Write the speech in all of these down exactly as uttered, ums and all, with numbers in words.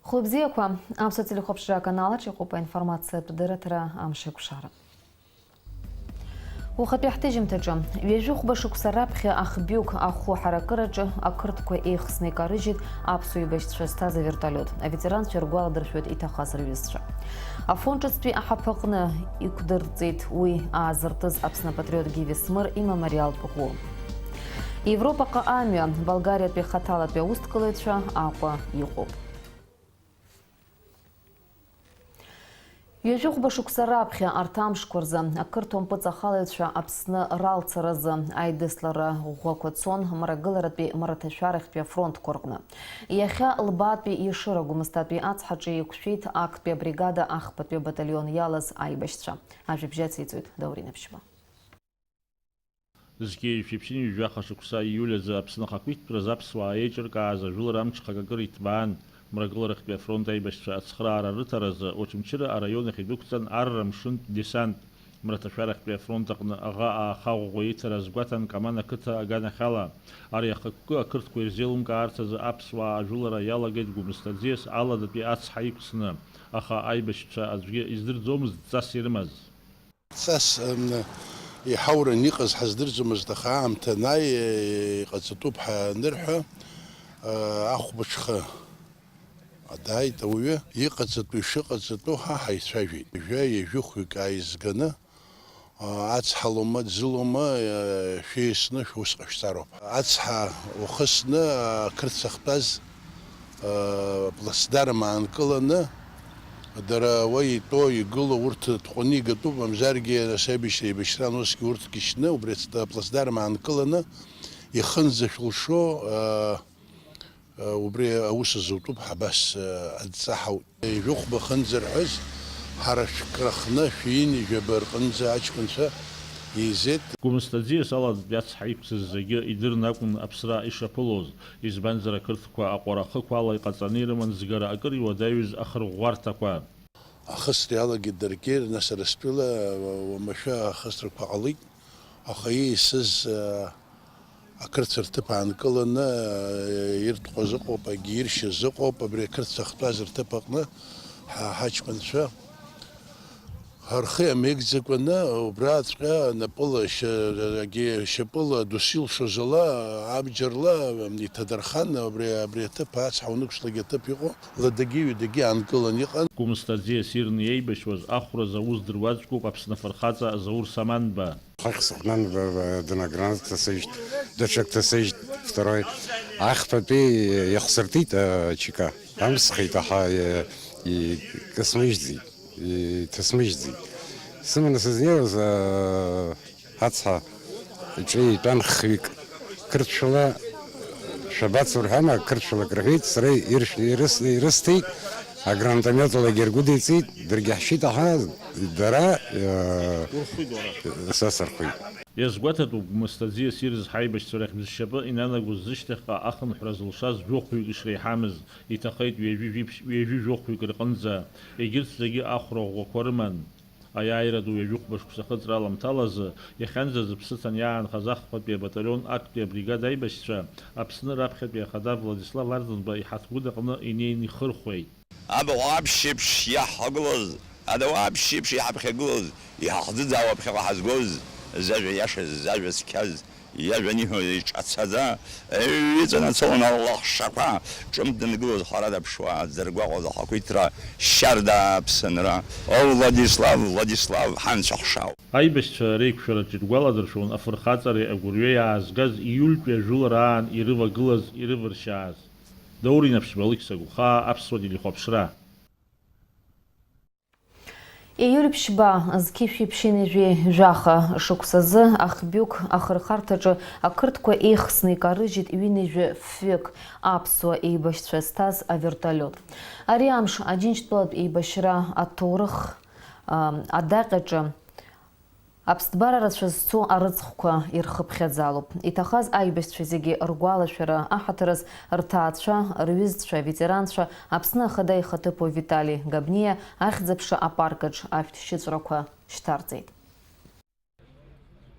Хәылбзиақәа, аԥсуа телехәаԥшра аканалаҿ иҟоуп аинформациатә дырраҭара амшеикәшара. Уахатәи ҳҭыжьымҭаҿы, ҩажәи хәба шықәса раԥхьа Ахбиук ахәы ҳаракыраҿы ақырҭқәа еихсны икарыжьит аԥсуа еибашьцәа зҭаз авертолиот. Аветеранцәа иргәаладыршәоит иҭахаз рҩызцәа. Афон ҿыцтәи аҳаԥаҟны иқәдырҵеит уи аазыртыз Аԥсны апатриот Гиви Смыр имемориалтә ӷәы. Европаҟа амҩа, Болгариатәи хаҭалатәи аусҭгылаҩцәа Аҟәа иҟоуп. Ҩажәи хәба шықәса раԥхьа арҭ амшқәа рзы ақырҭуа мпыҵахалаҩцәа Аԥсны ралцаразы аидыслара ӷәӷәақәа цон Мрагыларатәи Мраҭашәарахьтәи афронтқәа рҟны. Иахьа Лбаатәи Ешыра Гәымсҭатәи ацҳаҿы еиқәшәеит актәи абригада ахԥатәи абаталион иалаз аибашьцәа. Ажәабжь ациҵоит Даур Инаԥшьба. Зқьи жәшәи ԥшьынҩажәи жәаха шықәса ииуль азы Аԥсны ахақәиҭтәразы аԥсуаа еиҿыркааз ажәылара амҽхак акыр иҭбаан, Мрагыларахьтәи афронт аибашьцәа ацхыраара рыҭаразы Очамчыра араион ахь идәықәҵан арра мшынтә десант, Мраҭашәарахьтәи афронт аҟны аӷа ааха ӷәӷәа иҭара азгәаҭан Каман ақыҭа аганахьала. Ари ахықәкы ақырҭқәа ирзеилымкаарц азы аԥсуаа ажәылара иалагеит Гәымсҭа аӡиас аладатәи ацҳа иқәсны, аха аибашьцәа аӡәгьы издырӡомызт дҵас ирымаз. Ҵас, м, иҳауран иҟаз ҳаздырӡомызт, аха аамҭа анааи, иҟаҵатәуп ҳәа анырҳәа, а, ахәбаҽха дааит ауаҩы, иҟаҵатәу ишыҟаҵатәу ҳа ҳаицәажәеит. Жәа ҩажәи хәҩык ааизганы, а, ацҳалома, ӡылома, а, шәеисны шәус ҟашәҵароуп. Ацҳа ухысны, ақырҭцәа ахьтәаз, а, плацдарм аанкыланы, дара уа итәоу, игылоу урҭ ҭҟәаны игатәуп, мамзаргьы, нас аибашьра еибашьраан усгьы урҭ кьышьны, убри ац-, аплацдарм аанкыланы, ихынӡа шәылшо, а, а, убри аус азутәуп ҳабас, а, адҵа ҳауит. Ҩажәи хәба хынӡа рҳәаз, ҳара шәкрахны шәиин ижәаба рҟынӡа аҷкәынцәа еизеит. Гәымсҭа аӡиас аладатәи ацҳа иқәцыз зегьы идырны акәын аԥсра ишаԥылоз, избанзар, ақырҭқәа аҟәара ахықә ала иҟаҵаны ирыман згара акыр иуадаҩыз ахырӷәӷәарҭақәа. Ахысра иалагеит даргьы, нас Арыстәыла, уамашәа ахысрақәа ҟалеит, аха ииасыз, а, ақырҭцәа рҭыԥ аанкыланы, иртҟәаз ыҟоуп, агьи иршьыз ыҟоуп, абри ақырҭцәа ахьтәаз рҭыԥ аҟны ҳа-, ҳаҷкәынцәа рхы иамеигӡакәаны, убраҵәҟьа напыла, шьа-, агьи шьапыла дус илшоз ала, абџьарла иҭадырхан, абри, абри аҭыԥ ацҳа унықәшлагьы аҭыԥ иҟоу, ладагьы ҩадагьы аанкылан иҟан. Гәымсҭа аӡиас ирны иеибашьуаз ахәразы аус здыруа аӡәкуп Аԥсны афырхаҵа Заур Саманба. Хыхь сыхәнан, б-, б-, дна гранат ҭасыжьт, даҽак ҭасыжьт, второй. Ахԥатәи иахсыртит, а, чека. Амсхит, аха, и-, икасмыжьӡеит, иҭасмыжьӡеит. Сыманы сызнеиуаз, а, ацҳа иҿы итәан хҩык. Қырҭшәала шәабацо рҳәама, қырҭшәалак рҳәеит, сара иршә-, ирыс-, ирысҭеит, агранатометлагьы ргәыдиҵеит, дыргьаҳәшьеит, аха дара, э, са сырхәит. Иазгәаҭатәуп, Гәмысҭа аӡиас ирыз ҳаибашьцәа рахьтә зшьапы инанагоз зышьҭахьҟа ахынҳәра зылшаз жәохәҩык ишреиҳамыз, иҭахеит ҩажәи жәиԥшь-, ҩажәи жәохәҩык рҟынӡа. Егьырҭ зегьы ахәра ӷәӷәақәа рыман. Аиааира ду ҩажәи хәба шықәса ахыҵра аламҭалазы, иахьанӡа зыԥсы ҭаны иаанхаз ахԥатәи абаталион актәи абригад аибашьцәа Аԥсны раԥхьатәи ахада Владислав Арӡынба иҳаҭгәын аҟны инеины ихырхәеит. Абаҟа аԥшьеиԥш иаҳҳагылаз, адауа аԥшьеиԥш иҳаԥхьагылаз, иҳахӡыӡаауа ԥхьаҟа ҳазгоз, зажәа иашаз, зажәа цқьаз, иажәа аниҳәо иҿацаӡа, иҵанацалон алахшақәа, ҿымҭ дангылоз ҳәарада аԥшуаа дзыргәаҟуаз ахақәиҭра шьарда аԥсынра. О, Владислав, Владислав, ҳанцәахша! Аибашьцәа реиқәшәараҿы иргәаладыршәон афырхаҵареи агәырҩеи аазгаз ииультәи ажәылара аан ирывагылаз, ирывыршьааз. Даур Инаԥшьба, Алықьса Гәхаа, Аԥсуа телехәаԥшра. Ииуль ԥшьба, зқьи жәшәи ԥшьынҩажәи жәаха шықәсазы Ахбиук ахырхарҭаҿы ақырҭқәа еихсны икарыжьит ҩынҩажәи фҩык аԥсуа еибашьцәа зҭаз авертолиот. Ари амш Аџьынџьтәылатә еибашьра аҭоурых, ам, адаҟьаҿы Аԥсҭбара рацәа зцу арыцхәқәа ирхыԥхьаӡалоуп. Иҭахаз аибашьцәа зегьы ргәалашәара аҳаҭыраз рҭаацәа, рҩызцәа, аветеранцәа, Аԥсны Ахада ихаҭыԥуаҩ Витали Габниа ахьӡ-аԥша апаркаҿ ашәҭшьыҵәрақәа шьҭарҵеит.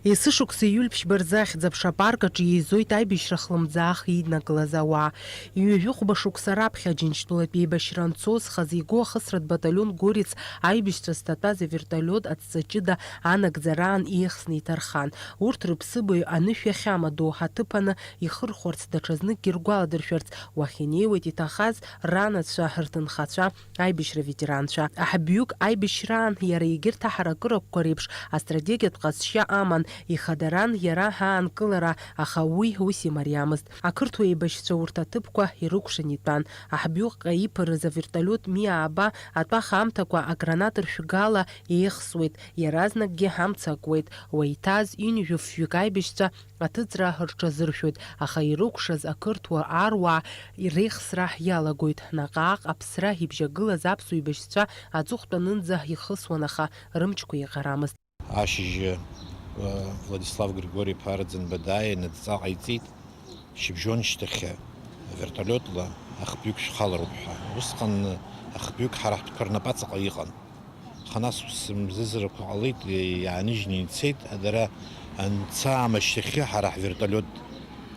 Есышықәса июль ԥшьба рзы Ахьӡ-аԥша апарк аҿы еизоит аибашьра хлымӡаах еиднакылаз ауаа. Ҩажәи хәба шықәса раԥхьа Аџьынџьтәылатә еибашьра анцоз, хазы игоу ахысратә баталион Горец аибашьцәа зҭатәаз аверталиот адҵа ҷыда анагӡараан еихсны иҭархан. Урҭ рыԥсыбаҩ анышә иахьамадоу ҳаҭыԥаны ихырхәарц даҽазныкгьы ргәаладыршәарц уахь инеиуеит иҭахаз ранацәа, рҭынхацәа, аибашьра ветеранцәа. Аҳбҩык аибашьраан иара егьырҭ аҳаракырақәа реиԥш астратегиатә ҟазшьа аман, ихадаран иара аанкылара, аха уи ус имариамызт. Ақырҭуа еибашьцәа урҭ аҭыԥқәа ирыкәшан итәан. Аҳбҩык иԥырыз аверталиот Ми ааба атәаха аамҭақәа агранатршәгала еихсуеит, иаразнакгьы амца акуеит. Уа иҭаз ҩынҩажәи фҩык аибашьцәа аҭыҵра рҽазыршәоит, аха ирыкәшаз ақырҭуа аруаа реихсра иалагоит. Наҟ-ааҟ аԥсра ибжьагылаз аԥсуа еибашьцәа аҵыхәтәанынӡа ихысуан, аха рымчқәа еиҟарамызт. Ашьыжьы, э, Владислав Григори-иԥа Арӡынба дааины адҵа ҟаиҵеит, шьыбжьон шьҭахьы аверталиотла ахбҩык шәхалароуп ҳәа. Усҟан ахбҩык ҳара ҳтәқәа рнапаҵаҟа иҟан. Аха нас ус мзызрақәа ҟалеит, иааныжьны ицеит, дара анца аамашьҭахьы ҳара ҳверталиот,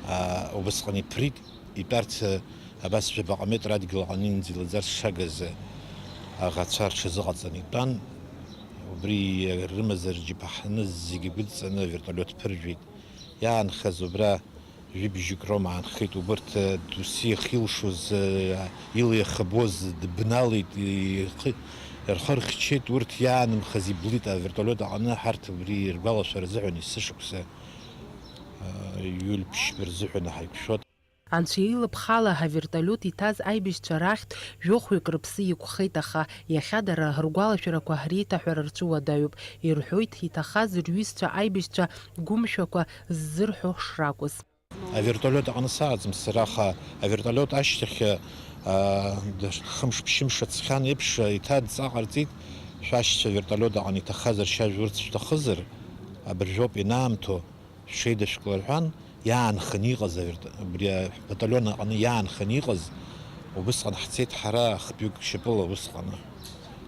аа, убысҟан иԥрит, итәарҭа абас жәаба метр адгьыл аҟны инӡа илаӡарц шагаз аӷацәа рҽазыҟаҵаны итәан. Убри рымазар џьаԥаҳаны зегьы гәыдҵаны аверталиот ԥыржәеит. Иаанхаз убра Жәибжьык роума аанхеит, убырҭ, э, досиа ахьилшоз, э, илеихабоз дыбналеит, ихы, рхы рхьчеит, урҭ иаанымхаз иблит авертолиот аҟны, ҳарҭ убри ргәалашәара азыҳәан есышықәса, э, иҩыль ԥшьба рзыҳәан ҳаиқәшәот. Анцәа илыԥхала авертолиот иҭаз аибашьцәа рахьтә жәохәҩык рыԥсы иқәхеит, аха иахьа дара ргәалашәарақәа реиҭаҳәара рцәыуадаҩуп, ирҳәоит, иҭахаз рҩызцәа аибашьцәа гәымшәақәа ззырҳәо шракәыз. Авертолиот аҟны сааӡом сара, аха авертолиот ашьҭахь, аа, хымш-ԥшьымш аҵхьан еиԥш, еиҭа адҵа ҟарҵеит, шәашьцәа авертолиот аҟны иҭахазар, шьажә урц шәҭахызар, абыржәоуп ианаамҭоу, шәҽеидышәкла рҳәан, иаанханы иҟаз аверт-, абри абаталион аҟны иаанханы иҟаз, убысҟан ҳцеит ҳара ахбҩык шьапыла усҟаны.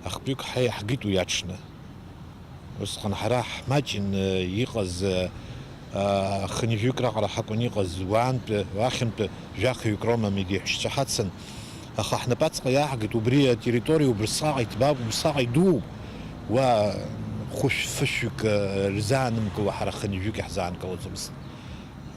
Ахбҩык ҳа иаҳгеит уи аҽны. Усҟан ҳара ҳмаҷын, э, иҟаз, э, э, хынҩажәаҩык раҟара ҳакәын иҟаз, уаантәи, уахьынтәи жәахаҩык роума медеиҳәшьцәа ҳацын. Аха ҳнапаҵҟа иаҳгеит, убри атерриториа убысҟак иҭбаауп, убысҟак идууп. Уа хәышә-фышәҩык, э, рзаанымкыло ҳара хынҩажәаҩык иаҳзаанкылаӡомызт.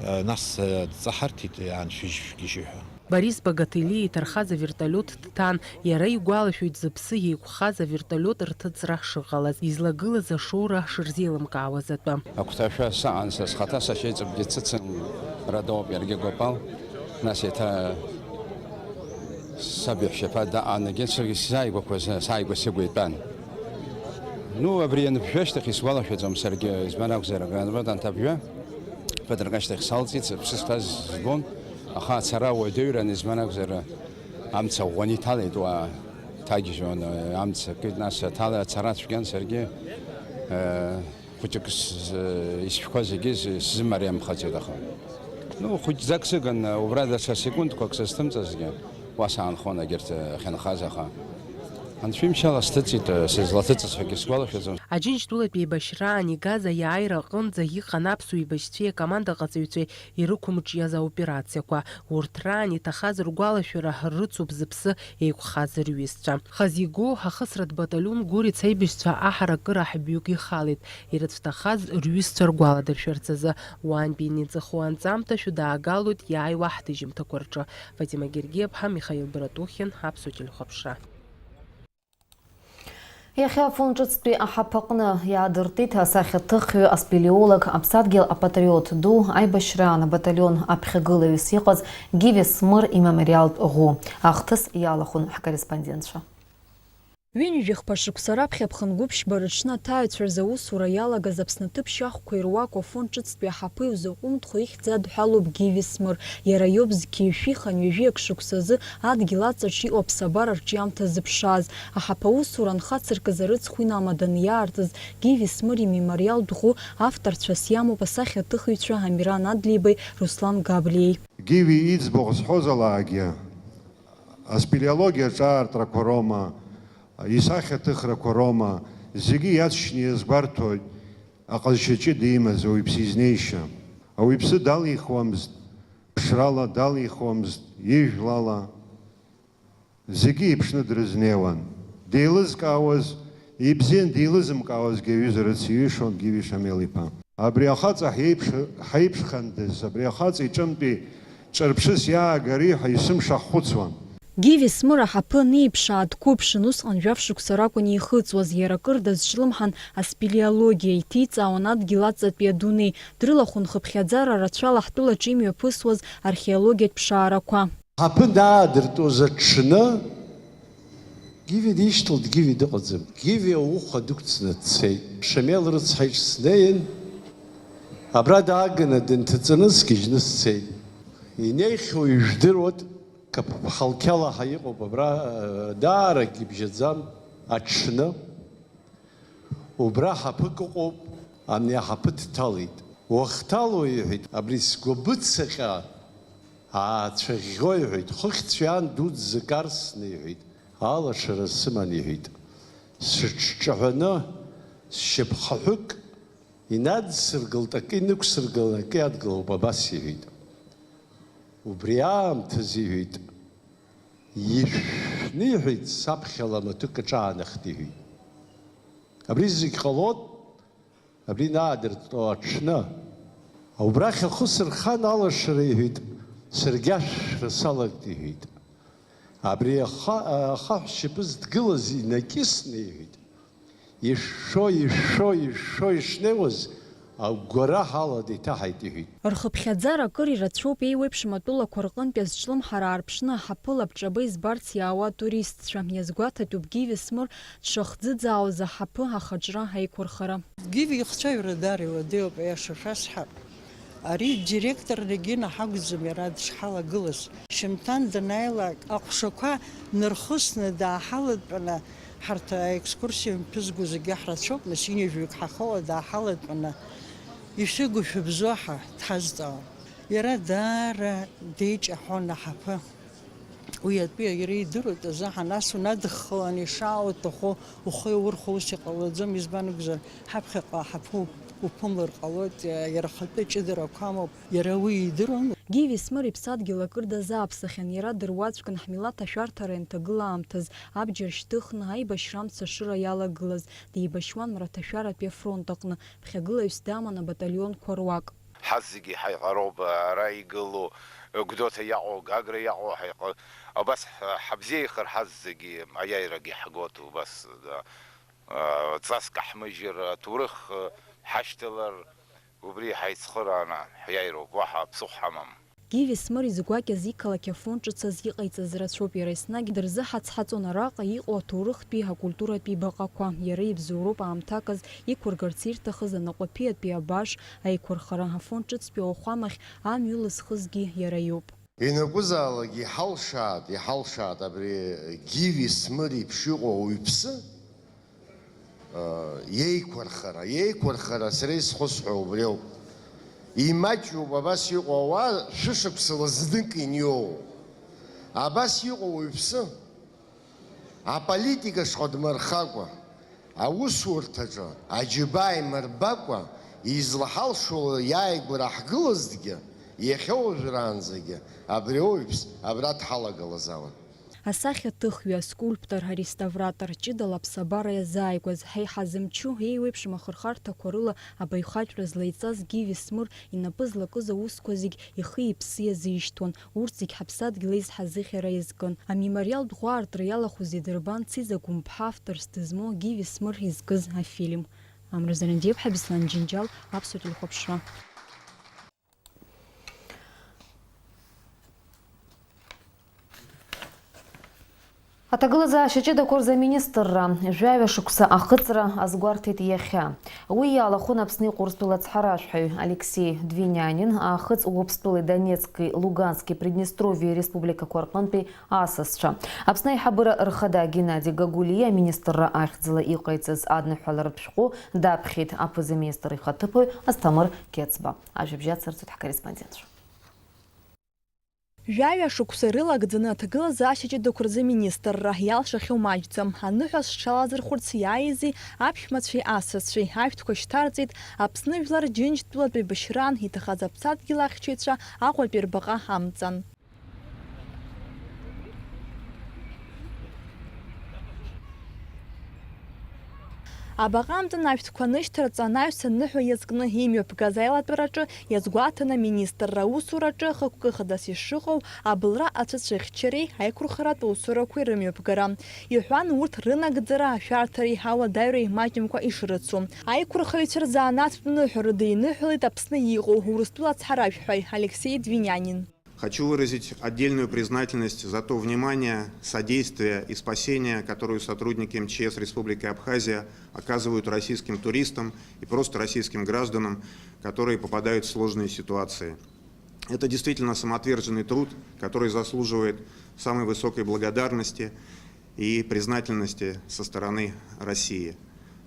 Э, нас, э, дҵаҳарҭеит, э, аншәыжь шәгьежьы ҳәа. Борис Багателиа иҭархаз авертолиот дҭан, иара игәалашәоит зыԥсы еиқәхаз авертолиот рҭыҵра шыҟалаз, излагылаз ашоура шырзеилымкаауаз атәы. Агәҭашәа саан са схаҭа сашьеиҵбгьы дсыцын, радоуп иаргьы гәапал, нас еиҭа саб иаҳәшьаԥа даан, егьи саргьы сзааигәақәаз, сааигәа сыгәа итәан. Ну, абри ианыбжьа ашьҭахь исгәалашәаӡом саргьы, избан акәзар, агранатома анҭабжьа, ԥыҭрак ашьҭахь салҵит, сыԥсы сҭаз збон. Аха ацара уадаҩран, избан акәзар, амца ӷәӷәаны иҭалеит, уа ҭагьежьуан, амца акит, нас аҭала ацара цәгьан саргьы, э, хәыҷык с-, исшәқәа зегьы с-, сзымариамхаӡеит, аха. Ну, хәыҷӡак сыган, убра даҽа секундқәак сызҭымҵазгьы, уа саанхон егьырҭ ахьынхаз, аха. Анцәа имшала сҭыҵит, сызлаҭыҵыз ҳәагьы сгәалашәаӡом. Аџьынџьтәылатә еибашьраан игаз аиааира аҟынӡа иҟан аԥсуа еибашьцәеи акомандаҟаҵаҩцәеи ирықәымҿиаз аоперациақәа. Урҭ раан иҭахаз ргәалашәара рыцуп зыԥсы еиқәхаз рҩызцәа. Хазиго ахысратә баталион Гәырицә аибашьцәа аҳаракыра ҳбҩык ихалеит, ирыцәҭахаз рҩызцәа ргәаладыршәарц азы. Уаантәи ианеиҵыху анҵамҭа шәыдаагалоит иааиуа ҳҭыжьымҭақәа рҿы. Фатима Гергиаԥҳа, Михаил Братухин, Аԥсуа телехәаԥшра. Иахьа Афон ҿыцтәи аҳаԥаҟны иаадыртит асахьаҭыхҩы, аспелеолог, аԥсадгьыл апатриот ду, аибашьраан абаталион аԥхьагылаҩыс иҟаз Гиви Смыр имемориалтә ӷәы. Ахҭыс иалахәын ҳкорреспондентцәа. Ҩынҩажәи хԥа шықәса раԥхьа ԥхынгәыԥшьба рыҽны аҭааҩцәа рзы аусура иалагаз Аԥсны аҭыԥ шьахәқәа ируаку Афон ҿыцтәи аҳаԥы иузаҟәымҭхо ихьӡ адҳәалоуп Гиви Смыр. Иара иоуп зқьи жәшәи хынҩажәи акы шықәсазы адгьыл аҵаҿ иҟоу аԥсабара арҿиамҭа зыԥшааз. Аҳаԥы аусура анхацыркыз арыцхә инамаданы иаартыз Гиви Смыр имемориалтә ӷәы авторцәас иамоуп асахьаҭыхыҩцәа Амиран Адлеибеи Руслан Габлиеи. Гиви иӡбахә зҳәозалаагьы, аспелеологиа аҿаартрақәа роума, исахьаҭыхрақәа роума, зегьы иаҵшьны иазгәарҭоит. Аҟазшьа ҷыда имаз ауаҩԥсы изнеишьа. Ауаҩԥсы далихуамызт ԥшрала, далихуамызт ижәлала. Зегьы иԥшны дрызнеиуан. Деилызкаауаз, ибзиан, деилызымкаауазгьы аҩыза рыциҩышон Гиви Шамел-иԥа. Абри ахаҵа ҳиеиԥш-, ҳаиԥшхандаз, абри ахаҵа иҿынтәи ҿырԥшыс иаагар иҳәа есымша ҳхәыцуан. Гиви Смыр аҳаԥы аниԥшаа дқәыԥшын, усҟан жәаф шықәса ракәын еихыҵуаз, иара акыр дазҿлымҳан аспелеологиа, иҭиҵаауан адгьыл аҵатәи адунеи, дрылахәын хыԥхьаӡара рацәала ҳтәылаҿы имҩаԥысуаз археологиатә ԥшаарақәа. Ҳаԥы даадыртәоз аҽны, Гиви дишьҭалт, Гиви дыҟаӡам. Гиви ауха дықәҵны дцеит. Шамел рыцҳа иҿы снеин, абра дааганы дынҭаҵаны сгьежьны сцеит. Инеихьоу ижәдыруеит, Каԥ-, Ԥҳалқьала ҳа иҟоуп абра, э, даарак ибжьаӡам аҽны. Убра ҳаԥык ыҟоуп, ани аҳаԥы дҭалеит. Уахҭало, иҳәеит, абри сгәабыцаҟьа аацәыӷьӷьо, иҳәеит, хыхьцәы иан дуӡӡак арсны, иҳәеит, алашара сыман, иҳәеит. Сыҽҿаҳәаны, сшьапхаҳәык инадсыргылт, акы инықәсыргылан, акы иадгылоуп, абас иҳәеит. Убри аамҭазы, иҳәеит, ишәны, иҳәеит, саԥхьала маҭәык аҿаанахт, иҳәеит. Абри зегь ҟалоит, абри наадыртто аҽны. Убрахь ахы сырхан алашара, иҳәеит, саргьы ашәшәра салагт, иҳәеит. Абри аха-, ахаҳә шьапы зҭгылаз инакьысны, иҳәеит. Ишәшәо, ишәшәо, ишәшәо ишнеиуаз, агәгәараҳәа алада иҭаҳаит, иҳәит. Рхыԥхьаӡара акыр ирацәоуп, еиуеиԥшым атәылақәа рҟынтәи азҿлымҳара аарԥшны аҳаԥы лабҿаба избарц иаауа атуристцәа. Иазгәаҭатәуп Гиви Смыр дшахӡыӡаауаз аҳаԥы ахаҿра аиқәырхара. Гиви ихцәажәара даара иуадаҩуп, аиаша шәасҳәап. Ари директор Регина ҳакәӡам иара дышҳалагылаз. Шьымҭан данааилак, аҟәшақәа нырхысны дааҳалатәаны, ҳарҭ аекскурсиа мҩаԥызго зегьы ҳрацәоуп, нас ҩажәаҩык ҳахоуа дааҳалатәаны, ишәыгу шәыбзоу ҳәа дҳазҵаауан. Иара даара деиҷаҳәон аҳаԥы. Уи атәы иара идыруеит азыҳәан, нас унадыххылан ишаауҭаху ухы иаурхәо ус иҟалаӡом, избан акәзар, ҳаԥхьаҟа аҳаԥы уԥымлар ҟалоит, иара ахатәы ҷыдарақәа амоуп, иара уи идыруан. Гиви Смыр иԥсадгьыл акыр дазааԥсахьан, иара дыруаӡәкын ҳмилаҭ ашәарҭара ианҭагыла аамҭаз, абџьар шьҭыхны, аибашьра амца ашыра иалагылаз, деибашьуан Мраҭашәаратәи афронт аҟны, ԥхьагылаҩыс даман абаталионқәа руак. Ҳазегьы ҳаиҟароуп, ара игылоу, Гәдоуҭа иаҟоу, Гагра иаҟоу ҳаиҟа-, абас ҳ-, ҳабзиеихар ҳазегьы аиааирагьы ҳгоит, убас, да, а, ҵаск ҳмыжьыр, аҭоурых, а, ҳашьҭалар, убри ҳаицхырааны ҳиааироуп, уаҳа ԥсыхәа ҳамам. Гиви Смыр изгәакьаз иқалақь Афон ҿыц азы иҟаиҵаз рацәоуп, иара еснагь дырзыҳаҵҳаҵон араҟа иҟоу аҭоурыхтәи, акультуратәи баҟақәа. Иара ибзоуроуп аамҭаказ иқәыргарц ирҭахыз анаҟәаԥиатәи абаш аиқәырхара, Афон ҿыцтәи ауахәамахь амҩа лызхызгьы иара иоуп. Ианакәызаалак иҳалшааит, иҳалшааит абри Гиви Смыр иеиԥш иҟоу ауаҩԥсы, Еиқәырхара, еиқәырхара, сара исхысҳәо убри ауп. Имаҷҩуп абас иҟоу ауаа, шәышықәсала знык иниоу. Абас иҟоу уаҩԥсы, аполитика шҟа дмырхакәа, аусурҭаҿы аџьабаа имырбакәа, излаҳалшо иааигәара ҳгылазҭгьы, иахьа уажәраанӡагьы абри ауаҩԥс абра дҳалагылазаауан. Асахьаҭыхҩы, аскульптор, ареставратор, ҷыдала аԥсабара иазааигәаз, ҳаиҳа зымчу, еиуеиԥшым ахырхарҭақәа рыла абаҩхатәра злаиҵаз Гиви Смыр инапы злакыз аусқәа зегь ихи-иԥси иазишьҭуан, урҭ зегь ҳаԥсадгьыл аизҳазыӷьара иазкын. Амемориалтә ӷәаартра иалахәыз идырбан Циӡа Гәымԥҳа авторс дызмоу Гиви Смыр изкыз афильм. Амра Зарандиаԥҳа, Беслан Џьынџьал, Аԥсуа телехәаԥшра. Аҭагылазаашьа ҷыдақәа рзы аминистрра жәаҩа шықәса ахыҵра азгәарҭеит иахьа. Уи иалахәын Аԥсны иҟоу Урыстәыла ацҳаражәҳәаҩ Алексеи Двинянин, Аахыҵ Уаԥстәылеи Донецки, Лугански, Приднестровиеи республикақәа рҟынтәи асасцәа. Аԥсны аиҳабыра рхада Геннади Гагулиа аминистрра ахьӡала иҟаиҵаз адныҳәаларатә шәҟәы даԥхьеит аԥыза-министр ихаҭыԥуаҩ Асҭамыр Қьецба. Ажәабжь ацырҵоит ҳкорреспондентцәа. Жәаҩа шықәса ирылагӡаны аҭагылазаашьа ҷыдақәа рзы аминистрра иалшахьоу маҷӡам. Аныҳәа зҽалазырхәырц иааизи аԥшәмацәеи асасцәеи ашәҭқәа шьҭарҵеит Аԥсны жәлар Џьынџьтәылатәи Бышьраан иҭахаз аԥсадгьыл ахьчаҩцәа Аҟәатәи рбаҟа амҵан. Абаҟа амҵан ашәҭқәа нышьҭарҵан, аҩсҭаа ныҳәа иазкны имҩаԥгаз аилатәараҿы иазгәаҭаны, аминистрра аусураҿы хықәкы хадас ишыҟоу абылра ацәыцәыхьчареи аиқәырхаратә усурақәеи рымҩаԥгара. Иҳәан урҭ рынагӡара, ашәарҭареи ауадаҩреи маҷымкәа ишрыцу. Аиқәырхаҩцәа рзанааҭтә ныҳәа рыдиныҳәалеит Аԥсны иҟоу Урыстәыла ацҳаражәҳәаҩ Алексеи Двинянин. Хочу выразить отдельную признательность за то внимание, содействие и спасение, которую сотрудники М Ч С Республики Абхазия оказывают российским туристам и просто российским гражданам, которые попадают в сложные ситуации. Это действительно самоотверженный труд, который заслуживает самой высокой благодарности и признательности со стороны России.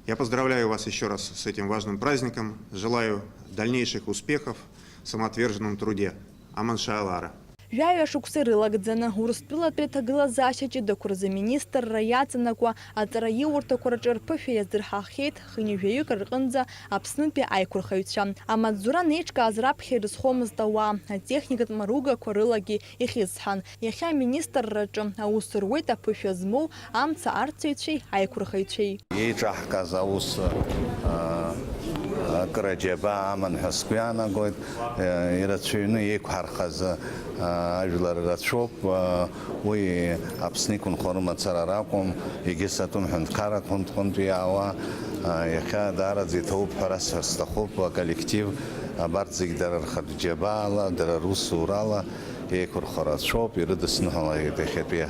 Я поздравляю вас ещё раз с этим важным праздником, желаю дальнейших успехов в самоотверженном труде. Аманшәалара! Жәаҩа шықәса ирылагӡаны, Урыстәылатәи аҭагылазаашьа ҷыдақәа рзы аминистрра иаҵанакуа аҵараиурҭақәа рҿы рԥышәа иаздырҳахьеит хынҩажәаҩык рҟынӡа Аԥснытәи аиқәырхаҩцәа. Амаҵзура анеиҿкааз раԥхьа ирызхомызт ауаа, атехникатә маругақәа рылагьы ихьысҳан. Иахьа аминистрраҿы аус руеит аԥышәа змоу амца арцаҩцәеи аиқәырхаҩцәеи. Еиҿаҳкааз аус, а, акыра џьабаа аман ҳәа сгәы иаанагоит. Ирацәаҩны еиқәҳархаз, а, ажәлар рацәоуп. А, уи Аԥсны иқәынхо рымацара ракәым, егьыс атәым ҳәынҭқаррақәа рҟынтә иаауа, а, иахьа даараӡа иҭабуп ҳәа расҳәар сҭахуп, аколлектив, абарҭ зегь дара рхатә џьабаала, дара русурала еиқәырхо рацәоуп, ирыдысныҳәалеит иахьатәи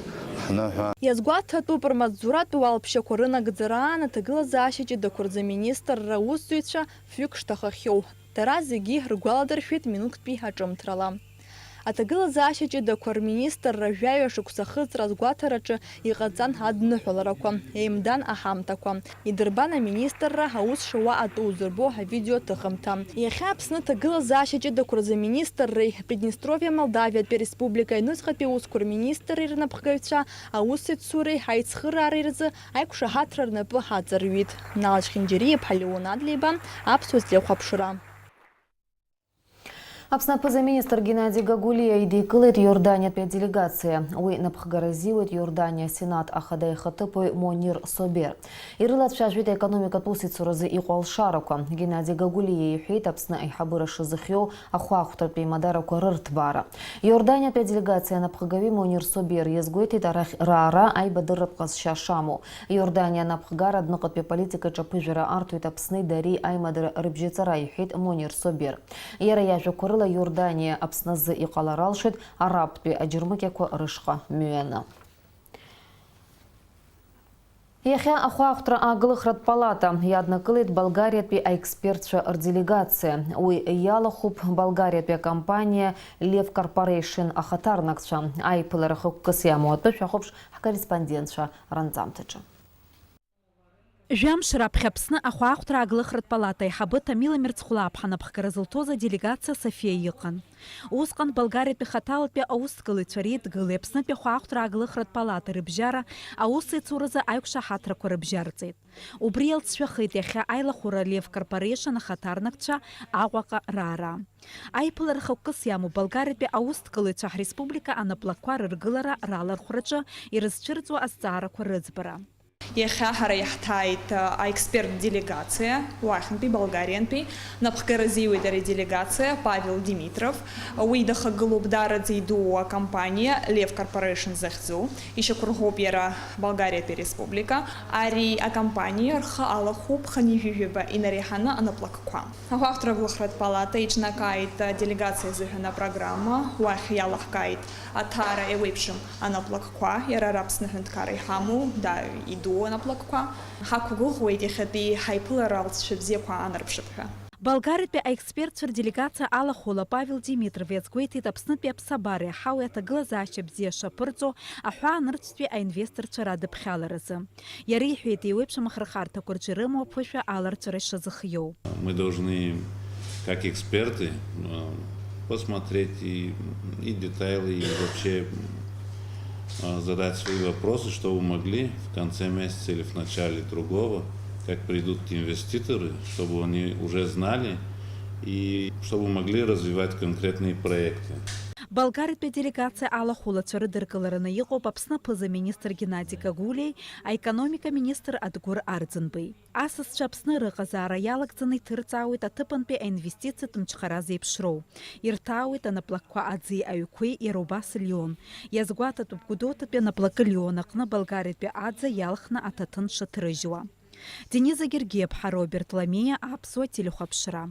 ҳныҳәа. Иазгәаҭатәуп, рмаҵзуратә уалԥшьақәа рынагӡара аан аҭагылазаашьа ҷыдақәа рзы аминистрра аусзуҩцәа фҩык шҭахахьоу. Дара зегьы ргәаладыршәеит минуҭтәи аҿымҭрала. Аҭагылазаашьа ҷыдақәа рминистрра жәаҩа шықәса ахыҵра азгәаҭараҿы иҟаҵан адныҳәаларақәа, еимдан аҳамҭақәа. Идырбан аминистрра аус шауа атәы узырбо авидео ҭыхымҭа. Иахьа Аԥсны аҭагылазаашьа ҷыдақәа рзы аминистрреи Приднестровиа Молдавиатәи ареспублика аҩныҵҟатәи аусқәа рминистрреи рнапхгаҩцәа аусеицуреи аицхыраареи рзы аиқәшаҳаҭра рнапы аҵарҩит. Нал Чхинџьариа-иԥҳа Леон Адлеиба, Аԥсуа телехәаԥшра. Аԥсны аԥыза-министр Геннади Гагулиа идикылеит Иорданиатәи аделегациа. Уи напхгара азиуеит Иорданиа асенат ахада ихаҭыԥуаҩ Монир Собер. Ирылацәажәеит аекономикатә усеицуразы иҟоу алшарақәа. Геннади Гагулиа иҳәеит Аԥсны аиҳабыра шазыхиоу ахәаахәҭратәи имадарақәа рырҭбаара. Иорданиатәи аделегациа анапхгаҩы Монир Собер иазгәеиҭеит арахь раара аибадырратә ҟазшьа шамоу. Иорданиа анапхгара адәныҟатәи аполитикаҿы аԥыжәара арҭоит Аԥсни дареи аимадара рыбжьаҵара, иҳәеит Монир Собер. Иара иажәақәа рыла, Иорданиа Аԥсны азы иҟалар алшоит арабтәи аџьармыкьақәа рышҟа мҩаны. Иахьа ахәаахәҭра ааглыхратә палата иаднакылеит Болгариатәи аекспертцәа рделегациа. Уи иалахәуп Болгариатәи акомпаниа Лев Корпорешн ахаҭарнакцәа. Аиԥылара хықәкыс иамоу атәы шәахәаԥш ҳкорреспондентцәа ранҵамҭаҿы. Жәамш раԥхьа Аԥсны ахәаахәҭра ааглыхратә палата аиҳабы Ҭамила Мирцхәлаԥҳа напхгара зылҭоз аделегациа Софиа иҟан. Усҟан Болгариатәи хаҭалатәи аусҭгылаҩцәа реидгылеи Аԥснытәи ахәаахәҭра ааглыхратә палата рыбжьара аусеицуразы аиқәшаҳаҭрақәа рыбжьарҵеит. Убри иалҵшәахеит иахьа аилахәыра Лев Корпорешн ахаҭарнакцәа Аҟәаҟа раара. Аиԥылара хықәкыс иамоу Болгариатәи аусҭгылаҩцәа ҳреспублика анаплакқәа рыргылара ралархәраҿы ирызцәырҵуа азҵаарақәа рыӡбара. Иахьа ҳара иаҳҭааит, а, аексперттә делегациа, уахьынтәи, Болгариантәи, напхгара азиуеит ари аделегациа, Павел Димитров. Уи дахагылоуп даараӡа идуу акомпаниа Лев Корпорешн захьӡу. Ишьақәырӷәӷәоуп иара Болгариатәи ареспублика. Ари акомпаниа рхы алахәуп хынҩажәи жәаба инареиҳаны анаплакқәа. Ахәаахәҭра аглыхратә палата иҿнакааит аделегациа азыҳәан апрограмма, уахь иалаҳкааит аҭара еиуеиԥшым анаплакқәа, иара ара Аԥсны аҳәынҭқарра иҳамоу, да, идуу анаплакқәа. Ҳақәгәыӷуеит иахьатәи ҳаиԥылара алҵшәа бзиақәа аанарԥшып ҳәа. Болгариатәи аекспертцәа рделегациа алахәыла Павел Димитров иазгәеиҭеит Аԥснытәи аԥсабареи аҳауеи аҭагылазаашьа бзиа шаԥырҵо аҳәаанырцәтәи аинвесторцәа радыԥхьаларазы. Иара иҳәеит, еиуеиԥшым ахырхарҭақәа рҿы ирымоу аԥышәа аларҵәара шазыхиоу. Мы должны, как эксперты, э, посмотреть и, и детали, и вообще, а, задать свои вопросы, чтобы могли в конце месяца или в начале другого, как придут инвеститоры, чтобы они уже знали и чтобы могли развивать конкретные проекты. Болгариатәи аделегациа алахәылацәа рыдыркылараны иҟоуп Аԥсны аԥыза-министр Геннади Гагулиеи аекономика министр Адгәыр Арӡынбеи. Асасцәа Аԥсны рыҟазаара иалагӡаны иҭырҵаауеит аҭыԥантәи аинвестициатә мчхара зеиԥшроу. Ирҭаауеит анаплакқәа аӡи аҩқәеи, иара убас Лион. Иазгәаҭатәуп Гәдоуҭатәи анаплакы Лион аҟны Болгариатәи аӡа иалхны аҭаҭын шаҭрыжьуа. Дениза Гергиаԥҳа, Роберт Ламиа, Аԥсуа телехәаԥшра.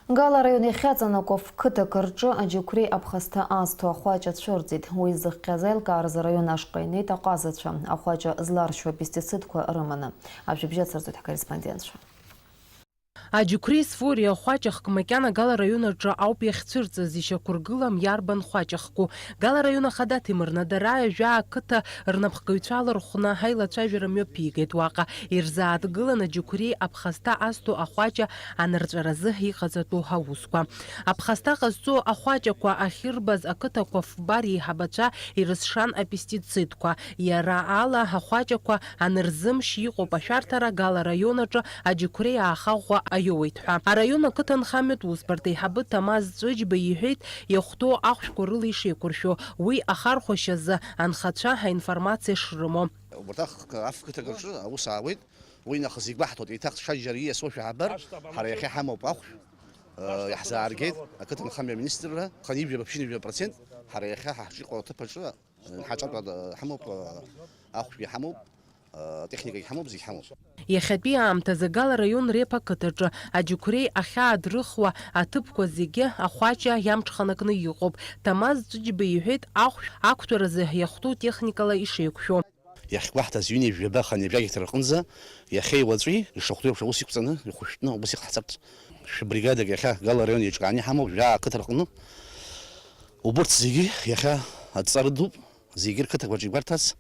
Гала араион иахьаҵанакуа ф-қыҭак рҿы аџьықәреи аԥхасҭа азҭо ахәаҷ ацәырҵит. Уи зыхҟьаз аилкааразы араион ашҟа инеит аҟазацәа, ахәаҷа зларшьуа апестицидқәа рыманы. Ажәабжь ацырҵоит ҳкорреспондентцәа. Аџьықәреи зфо ари ахәаҷ ахк макьана Гала араион аҿы ауп иахьцәырҵыз, ишьақәыргылам иарбан хәаҷ ахку. Гала араион ахада Ҭемыр Надараиа жәаа ақыҭа рнапхгаҩцәа алархәны аилацәажәара мҩаԥигеит уаҟа. Ирзааҭгылан аџьықәреи аԥхасҭа азҭо ахәаҷа анырҵәаразы иҟаҵатәу аусқәа. Аԥхасҭа ҟазҵо ахәаҷақәа ахьырбаз ақыҭақәа фба реиҳабацәа ирызшан апестицидқәа. Иара ала ахәаҷақәа анырзымшь иҟоуп ашәарҭара Гала араион аҿы аџьықәреи ааха ӷәӷәа аиоуеит ҳәа. Араион ақыҭанхамҩатә усбарҭа аиҳабы Ҭамаз Ҵәыџьба иҳәеит, иахәҭоу ахәшәқәа рыла ишеиқәыршәо, уи ахархәашьазы анхацәа аинформациа шрымоу. Убарҭ аф-, аф-, қыҭак рҿы аус аауеит, уи нахыс игәаҳҭоит, еиҭах ҽаџьара ииасуашәа ҳабар, ҳара иахьа ҳамоуп ахәшә, э, иаҳзааргеит ақыҭанхамҩа аминистрра, хынҩажәа, ԥшьынҩажәа процент ҳара иахьа ҳа ҳҿы иҟоу аҭыԥ аҿы, э, ҳаҿатәа, э, ҳамоуп, э, ахәшәгьы ҳамоуп, э, атехникагьы ҳамоуп, зегь ҳамоуп. Иахьатәи аамҭазы Гала араион Реԥ ақыҭаҿы аџьықәреи ахьаадрыхуа аҭыԥқәа зегьы ахәаҷа иамҽханакны иҟоуп. Ҭамаз Ҵәыџьба иҳәеит, ахәшә ақәтәаразы иахәҭоу техникала ишеиқәшәо. Иахьгәаҳҭаз ҩынҩажәаба хынҩажәа гектар рҟынӡа иахьеи уаҵәи ишахәҭоу еиԥш аус иқәҵаны, ихәышәтәны убас иҟаҳҵап. Шәбригадак иахьа Гала араион еиҿкааны иҳамоуп, жәаа ақыҭа рҟны. Убырҭ зегьы иахьа адҵа рыдуп, зегьы рқыҭақәа рҿы игәарҭарц.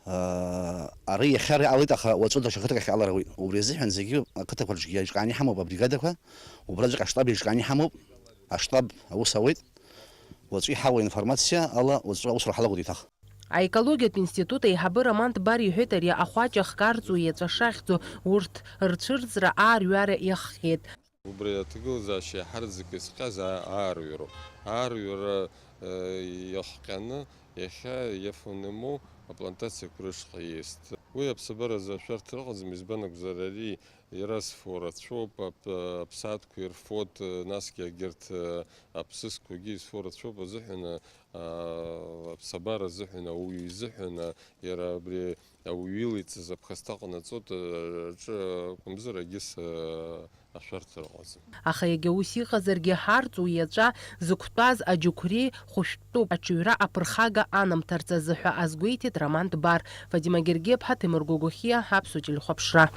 Ара иахьа ара иҟалеит, аха уаҵәы даҽа қыҭак ахь алара ауеит. Убри азыҳәан зегьы ақыҭақәа рҿгьы еиҿкааны иҳамоуп абригадақәа, убраҵәҟьа аштаб еиҿкааны иҳамоуп, аштаб аус ауеит. Уаҵәы иҳауа информациа ала уаҵәы аусура ҳалагоит еиҭах. Аекологиатә институт аиҳабы Роман Дбар иҳәеит, ари ахәаҷ ахк арҵо иаҵәа шахьӡу урҭ рцәырҵра аарҩара иахҟьеит. Убри аҭагылазаашьа иаҳараӡак изҟьаз аа-, аарҩароуп. Аарҩара, э, иахҟьаны иахьа иафонемоу аплантациақәа рышҟа иест. Уи аԥсабаразы ашәарҭа ыҟаӡам, избан акәзар, ари иара зфо рацәоуп, ап-, аԥсаатәқәа ирфоит, э, насгьы егьырҭ, э, аԥсыӡқәагьы изфо рацәоуп азыҳәан, э, аԥсабара азыҳәан, ауаҩы изыҳәан, э, иара абри ауаҩы илеиҵаз аԥхасҭа ҟанаҵоит, э, аҿы акәымзар, егьыс, э, ашәарҭа ыҟаӡам. Аха иагьа ус иҟазаргьы, ҳарҵу иаҵәа зықәтәаз аџьықәреи хәышәтәтәуп, аҽаҩра аԥырхага анамҭарц азы ҳәа азгәеиҭеит Роман Дбар. Фатима Гергиаԥҳа, Ҭемыр Гогохиа, Аԥсуа телехәаԥшра.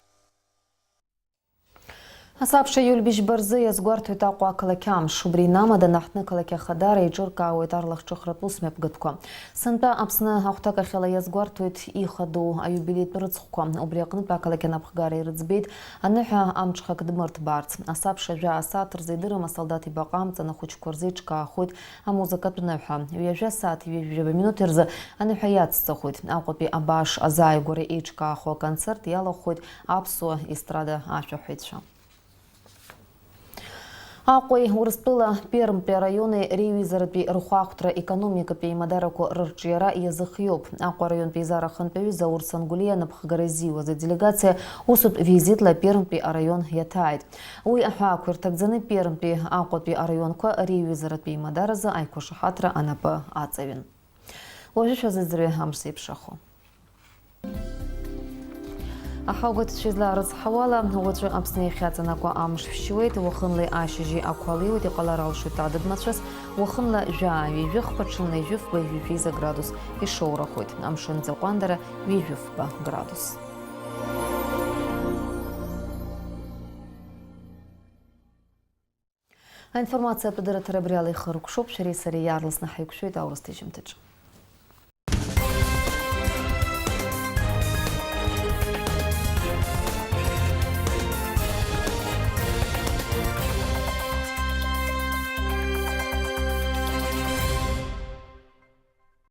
Асабша иуль быжьба рзы иазгәарҭоит Аҟәа ақалақь амш. Убри инамаданы аҳҭны-қалақь ахадара еиҿыркаауеит арлахҿыхратә усмҩаԥгатәқәа. Сынтәа Аԥсны ахәҭакахьала иазгәарҭоит ихадоу аиубилеитә рыцхәқәа. Убри аҟнытә ақалақь анапхгара ирыӡбеит аныҳәа амҽхак дмырҭбаарц. Асабша жәаа асааҭ рзы идырым асолдаҭ ибаҟа амҵан ахәыҷқәа рзы еиҿкаахоит амузыкатә ныҳәа. Ҩажәа сааҭ ҩажәижәаба минуҭ рзы аныҳәа иацҵахоит. Аҟәатәи абааш азааигәара еиҿкаахо аконцерт иалахәхоит аԥсуа естрада ашәаҳәаҩцәа. Аҟәеи Урыстәыла Пермтәи араиони реиҩызаратәи рхәаахәҭра економикатә еимадарақәа рырҿиара иазыхиоуп. Аҟәа араионтә еизара ахантәаҩы Заур Сангулиа анапхгара изиуаз аделегациа усутә визитла Пермтәи араион иаҭааит. Уи аҳәаақәа ирҭагӡаны Пермтәи, Аҟәатәи араионқәа реиҩызаратә еимадаразы аиқәшаҳаҭра анапы аҵаҩын. Уажәы шәазыӡырҩы амш зеиԥшрахо. Аҳауагәаҭацәа излаарыцҳауала, уаҵәы Аԥсны иахьаҵанакуа амш шәшьуеит, уахынлеи ашьыжьи ақәа леиуеит, иҟалар алшоит адыд мацәыс, уахынла жәаа ҩажәи хԥа, ҽынла ҩажәи фба, ҩажәи жәеиза градус ишоурахоит. Амшын ӡаҟәандара ҩажәи фба градус. Аинформациатә дырраҭара абри ала ихыркәшоуп, шәареи сареи иаарласны ҳаиқәшәоит аурыс ҭыжьымҭаҿы.